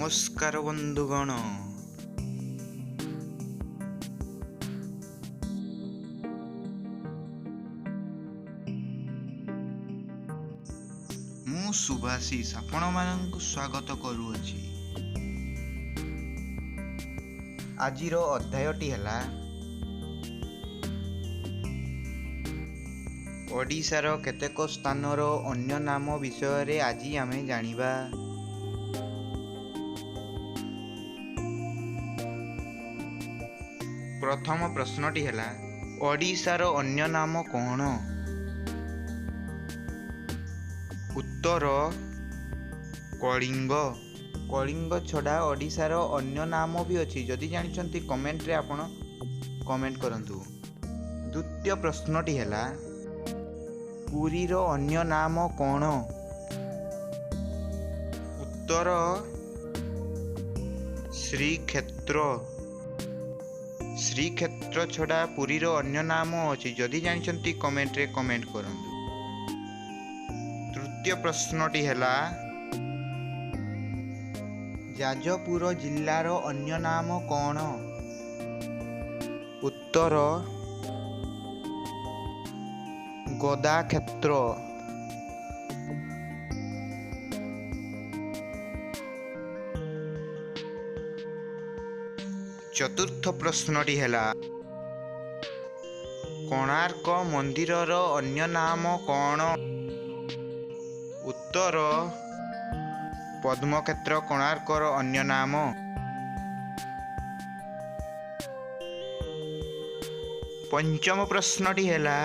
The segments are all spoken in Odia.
ନମସ୍କାର ବନ୍ଧୁଗଣ। ମୁଁ ସୁଭାଶିଷ ଆପଣମାନଙ୍କୁ ସ୍ୱାଗତ କରୁଅଛି। ଆଜିର ଅଧ୍ୟାୟଟି ହେଲା ଓଡ଼ିଶାର କେତେକ ସ୍ଥାନର ଅନ୍ୟ ନାମ ବିଷୟରେ ଆଜି ଆମେ ଜାଣିବା। ପ୍ରଥମ ପ୍ରଶ୍ନଟି ହେଲା, ଓଡ଼ିଶାର ଅନ୍ୟ ନାମ କ'ଣ? ଉତ୍ତର କଳିଙ୍ଗ। କଳିଙ୍ଗ ଛଡ଼ା ଓଡ଼ିଶାର ଅନ୍ୟ ନାମ ବି ଅଛି। ଯଦି ଜାଣିଛନ୍ତି, କମେଣ୍ଟରେ ଆପଣ କମେଣ୍ଟ କରନ୍ତୁ। ଦ୍ୱିତୀୟ ପ୍ରଶ୍ନଟି ହେଲା, ପୁରୀର ଅନ୍ୟ ନାମ କ'ଣ? ଉତ୍ତର ଶ୍ରୀକ୍ଷେତ୍ର। ଶ୍ରୀକ୍ଷେତ୍ର ଛଡ଼ା ପୁରୀର ଅନ୍ୟ ନାମ ଅଛି। ଯଦି ଜାଣିଛନ୍ତି, କମେଣ୍ଟରେ କମେଣ୍ଟ କରନ୍ତୁ। ତୃତୀୟ ପ୍ରଶ୍ନଟି ହେଲା, ଯାଜପୁର ଜିଲ୍ଲାର ଅନ୍ୟ ନାମ କ'ଣ? ଉତ୍ତର ଗଦାକ୍ଷେତ୍ର। ଚତୁର୍ଥ ପ୍ରଶ୍ନଟି ହେଲା, କୋଣାର୍କ ମନ୍ଦିରର ଅନ୍ୟ ନାମ କ'ଣ? ଉତ୍ତର ପଦ୍ମକ୍ଷେତ୍ର କୋଣାର୍କର ଅନ୍ୟ ନାମ। ପଞ୍ଚମ ପ୍ରଶ୍ନଟି ହେଲା,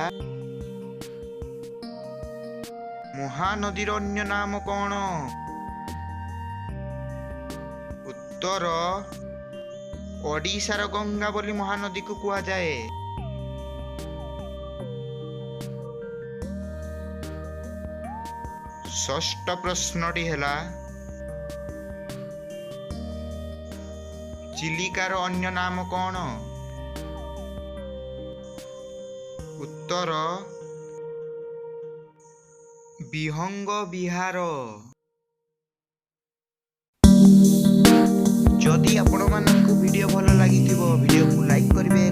ମହାନଦୀର ଅନ୍ୟ ନାମ କ'ଣ? ଉତ୍ତର ଓଡ଼ିଶାର ଗଙ୍ଗା ବୋଲି ମହାନଦୀକୁ କୁହାଯାଏ। ଷଷ୍ଠ ପ୍ରଶ୍ନଟି ହେଲା, ଚିଲିକାର ଅନ୍ୟ ନାମ କ'ଣ? ଉତ୍ତର ବିହଙ୍ଗ ବିହାର। ଯଦି ଆପଣମାନଙ୍କୁ ଭିଡ଼ିଓ ଭଲ ଲାଗିଥିବ, ଭିଡ଼ିଓକୁ ଲାଇକ୍ କରିବେ,